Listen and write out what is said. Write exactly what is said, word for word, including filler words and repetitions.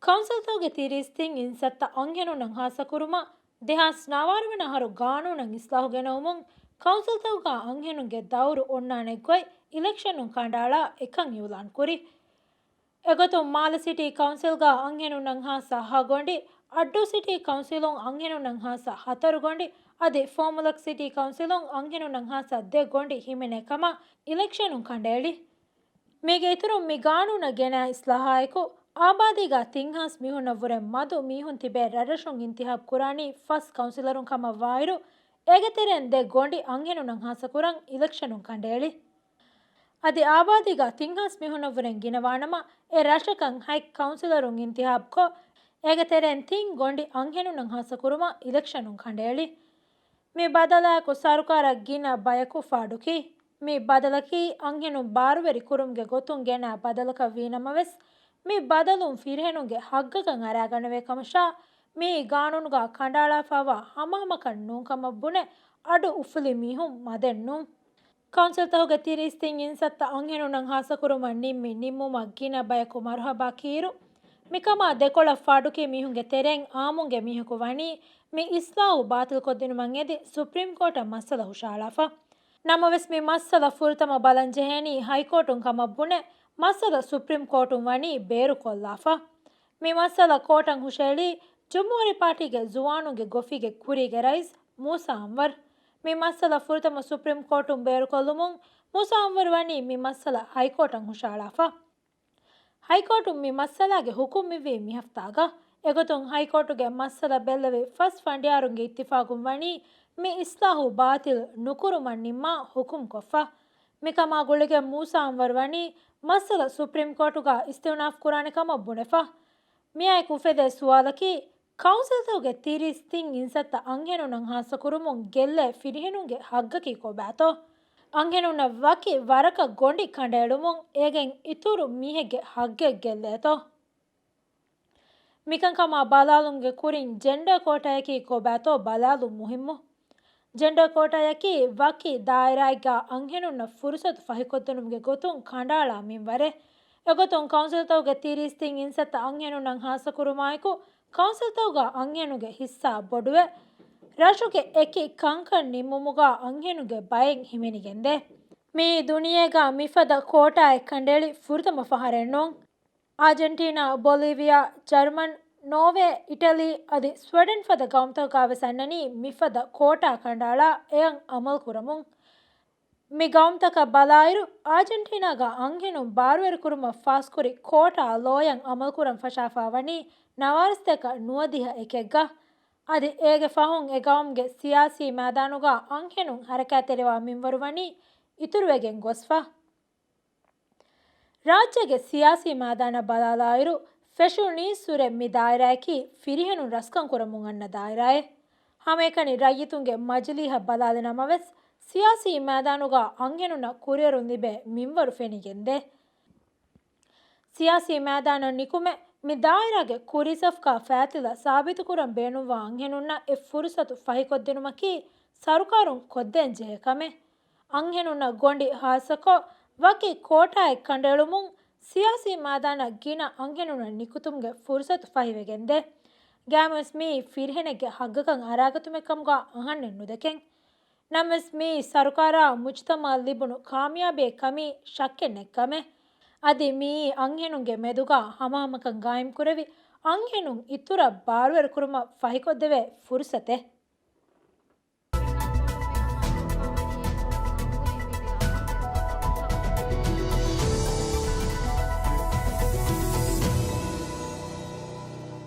ކައުންސިލްތަކުގެ ތިރީސް ތިން އިންސައްތަ އަންހެނުންނަށް ހާއްސަކުރުމަށް ދެހާސް ނަވާރަ ވަނަ އަހަރު ގާނޫނަށް އިސްލާހު ގެނައުމުން ކައުންސިލްތަކުގަ އަންހެނުންގެ ދައުރު އޮންނާނެ ގޮތް އިލެކްޝަނުން ކަނޑައަޅާ އެކަން އިއުލާން ކުރި. އެގޮތުން މާލެ ސިޓީ ކައުންސިލްގަ އަންހެނުންނަށް ހާއްސަ ހަ ގޮނޑި، އައްޑޫ ސިޓީ ކައުންސިލުން އަންހެނުންނަށް ހާއްސަ ހަތަރު ގޮނޑި، އަދި ފޯމުލަކް ސިޓީ ކައުންސިލުން އަންހެނުންނަށް ހާއްސަ ދެ ގޮނޑި ހިމެނޭ ކަމަށް އިލެކްޝަނުން ކަނޑައެޅި. މީގެ އިތުރުން މި ގާނޫނަށް ގެނައި އިސްލާހާއެކު، އާބާދީގަ ތިން ހާސް މީހުންނަށް ވުރެ މަދު މީހުން ތިބޭ ރަށްރަށުން އިންތިހާބް ކުރާނީ ފަސް ކައުންސިލަރުން ކަމަށް ވާއިރު، އޭގެ ތެރެއިން ދެ ގޮނޑި އަންހެނުންނަށް ހާއްސަކުރަން އިލެކްޝަނުން ކަނޑައެޅި. އަދި އާބާދީގަ ތިން ހާސް މީހުންނަށް ވުރެން ގިނަވާނަމަ، އެ ރަށަކަށް ހަތް ކައުންސިލަރުން އިންތިހާބްކޮށް، އޭގެ ތެރެއިން ތިން ގޮނޑި އަންހެނުންނަށް ހާއްސަކުރުމަށް އިލެކްޝަނުން ކަނޑައެޅި. މި ބަދަލާއެކު ސަރުކާރަށް ގިނަ ބަޔަކު ފާޑުކި. މި ބަދަލަކީ އަންހެނުން ބާރުވެރި ކުރުމުގެ ގޮތުން ގެނައި ބަދަލަކަށް ވީނަމަވެސް، މި ބަދަލުން ފިރިހެނުންގެ ހައްގަކަށް އަރާގަނެވޭ ކަމަށާ، މިއީ ގާނޫނުގަ ކަނޑައަޅާފައިވާ ހަމަހަމަކަށް ނޫންކަމަށް ބުނެ، އަޑު އުފުލި މީހުން މަދެއް ނޫން. ކައުންސިލްތަކުގެ ތިރީސް ތިން އިންސައްތަ އަންހެނުންނަށް ހާއްސަކުރުމަށް ނިންމި ނިންމުމަށް ގިނަ ބަޔަކު މަރުހަބާ ކީއިރު، މިކަމާ ދެކޮޅަށް ފާޑުކި މީހުންގެ ތެރެއިން އާއްމުންގެ މީހަކު ވަނީ މި އިސްލާހު ބާތިލްކޮށްދިނުމަށް އެދި ސުޕްރީމް ކޯޓަށް މައްސަލަ ހުށަހަޅާފަ. ނަމަވެސް، މި މައްސަލަ ފުރަތަމަ ބަލަން ޖެހޭނީ ހައިކޯޓުން ކަމަށް ބުނެ، މައްސަލަ ސުޕްރީމް ކޯޓުން ވަނީ ބޭރުކޮށްލާފަ. މި މައްސަލަ ކޯޓަށް ހުށައެޅީ ޖުމްހޫރީ ޕާޓީގެ ޒުވާނުންގެ ގޮފީގެ ކުރީގެ ރައީސް މޫސާ އަންވަރު. މި މައްސަލަ ފުރަތަމަ ސުޕްރީމް ކޯޓުން ބޭރުކޮށްލުމުން، މޫސާ އަންވަރު ވަނީ މި މައްސަލަ ހައިކޯޓަށް ހުށަހަޅާފަ. ހައިކޯޓުން މި މައްސަލާގެ ހުކުމް އިއްވީ މި ހަފްތާގަ. އެގޮތުން ހައިކޯޓުގެ މައްސަލަ ބެއްލެވި ފަސް ފަނޑިޔާރުންގެ އިއްތިފާގުން ވަނީ މި އިސްލާހު ބާތިލް ނުކުރުމަށް ނިންމާ ހުކުމްކޮށްފަ. މިކަމާ ގުޅިގެން މޫސާ އަންވަރު ވަނީ މައްސަލަ ސުޕްރީމް ކޯޓުގަ އިސްތިއުނާފް ކުރާނެ ކަމަށް ބުނެފަ. މިއާއެކު އުފެދޭ ސުވާލަކީ، ކައުންސިލްތަކުގެ ތިރީސް ތިން އިންސައްތަ އަންހެނުންނަށް ހާއްސަކުރުމުން ގެއްލޭ ފިރިހެނުންގެ ހައްގަކީ ކޮބާތޯ؟ އަންހެނުންނަށް ވަކި ވަރަކަށް ގޮނޑި ކަނޑައެޅުމުން އޭގެން އިތުރު މީހެއްގެ ހައްގެއް ގެއްލޭތޯ؟ މިކަންކަމާ ބަލާލުމުގެ ކުރިން ޖެންޑަރ ކޯޓާޔަކީ ކޮބާތޯ ބަލާލުން މުހިއްމު. ޖެންޑަރ ކޯޓާޔަކީ ވަކި ދާއިރާއެއްގަ އަންހެނުންނަށް ފުރުސަތު ފަހިކޮށްދިނުމުގެ ގޮތުން ކަނޑައަޅާ މިންވަރެއް. އެގޮތުން ކައުންސިލްތަކުގެ ތިރީސް ތިން އިންސައްތަ އަންހެނުންނަށް ހާއްސަކުރުމާއެކު، ކައުންސިލްތަކުގަ އަންހެނުންގެ ހިއްސާ ބޮޑުވެ، ރަށުގެ އެކި ކަންކަން ނިންމުމުގަ އަންހެނުންގެ ބައެއް ހިމެނިގެންދޭ. މިއީ ދުނިޔޭގަ މިފަދަ ކޯޓާއެއް ކަނޑައެޅި ފުރަތަމަ ފަހަރެއް ނޫން. އާޖެންޓީނާ، ބޮލީވިޔާ، ޖަރުމަން، ނޯވޭ، އިޓަލީ އަދި ސްވެޑެން ފަދަ ގައުމުތަކުގަވެސް އަންނަނީ މިފަދަ ކޯޓާ ކަނޑައަޅާ އެއަށް އަމަލުކުރަމުން. މި ގައުމުތަކަށް ބަލާއިރު، އާޖެންޓީނާގަ އަންހެނުން ބާރުވެރިކުރުމަށް ފާސްކުރި ކޯޓާ ލޯއަށް އަމަލުކުރަން ފަށާފައިވަނީ ނަވާރަސަތޭކަ ނުވަދިހަ އެކެއްގަ. އަދި އޭގެ ފަހުން އެ ގައުމުގެ ސިޔާސީ މައިދާނުގަ އަންހެނުން ހަރަކާތްތެރިވާ މިންވަރު ވަނީ އިތުރުވެގެން ގޮސްފަ. ރާއްޖޭގެ ސިޔާސީ މައިދާނަށް ބަލާލާއިރު، ފެށުނީސް ހުރެ މި ދާއިރާއަކީ ފިރިހެނުން ރަސްކަން ކުރަމުން އަންނަ ދާއިރާއެއް. ހަމައެކަނި ރައްޔިތުންގެ މަޖިލީހަށް ބަލާލި ނަމަވެސް، ސިޔާސީ މައިދާނުގަ އަންހެނުންނަށް ކުރިއެރުން ލިބޭ މިންވަރު ފެނިގެންދޭ. ސިޔާސީ މައިދާނަށް ނިކުމެ، މި ދާއިރާގެ ކުރީސަފުގަ ފައިތިލަ ސާބިތުކުރަން ބޭނުންވާ އަންހެނުންނަށް އެ ފުރުސަތު ފަހިކޮށްދިނުމަކީ ސަރުކާރުން ކޮށްދޭން ޖެހޭ ކަމެއް. އަންހެނުންނަށް ގޮނޑި ހާއްސަކޮށް، ވަކި ކޯޓާއެއް ކަނޑައެޅުމުން ސިޔާސީ މައިދާނަށް ގިނަ އަންހެނުންނަށް ނިކުތުމުގެ ފުރުސަތު ފަހިވެގެންދޭ. ގާމުސް މީ ފިރިހެނެއްގެ ހައްގަކަށް އަރާގަތުމެއް ކަމުގަ އަހަންނެއް ނުދެކެން. ނަމަވެސް މީ ސަރުކާރާ މުޖްތަމައަށް ލިބުނު ކާމިޔާބީއެއް ކަމީ ޝައްކެއް ނެތް ކަމެއް. އަދި މިއީ އަންހެނުންގެ މެދުގަ ހަމަހަމަކަން ގާއިމްކުރެވި، އަންހެނުން އިތުރަށް ބާރުވެރިކުރުމަށް ފަހިކޮށްދެވޭ ފުރުސަތެއް.